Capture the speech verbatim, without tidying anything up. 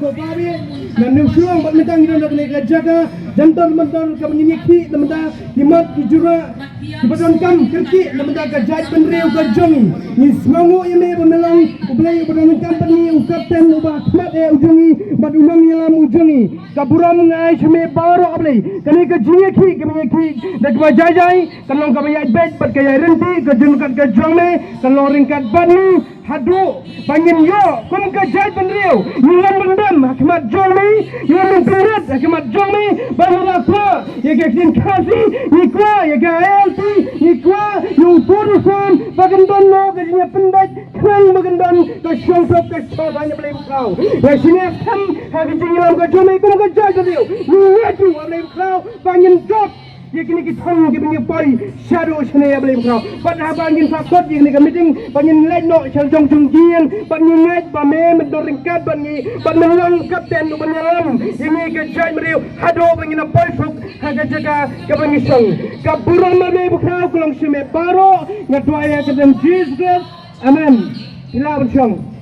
Ko pawi na New Shillong bad mynta ngi don ha kane ka jaka Jantar Mantar kaba ngin ïakhih na bynta ki mat ki jurah kiba donkam kyrkieh na bynta ka jaitbynriew ka jong ngi. Ngi sngewnguh ïa me ba me long U Blei uba donkam bad ngi, u kapten uba khmat eh u jong ngi bad u nongïalam u jong ngi. Ka burom nga ai sha me baroh A Blei. Kane ka jingïakhih kaba ngi ïakhih da kaba jai jai kan long kaba ïaid beit bad ka ïaid ryntih, ka jingkat ka jong me kan long ryngkat bad ngi. Haduh ba ngin ïoh kum ka jaitbynriew, ngi wan ban dem ha khmat jong me, ngi wan ban pynrit ha khmat jong me, ba ngi la kwah ïa ka ktien Khasi, ngi kwah ïa ka I L P, ngi kwah ïa u Kurdistan, ba kan don noh ka jingïapynbeit khnang ba kan don ka shongthok ka shongthait, A Blei bakhraw. Ïa shane kham ha ka jingïalam ka jong me kum ka jaitbynriew, ngi ïathuh, A Blei bakhraw, ba ngin jop ïa kine ki thong kiba ngi poi shaduh shane, A Blei bakhraw. Bad haba ngin sa sot ïa kane ka meeting ba ngin leit noh sha la jong jong ki ïing, bad ngi ngeit ba me men don ryngkat bad ngi, bad men long kapten uban ïalam ïa ngi ka jaitbynriew haduh ba ngin ïa poi suk ha ka jaka kaba ngi shong. Ka burom, A Blei bakhraw, ka long sha me baroh. Nga duwai ha ka kyrteng Jisu Khrist. Amen. Phi lah ban shong.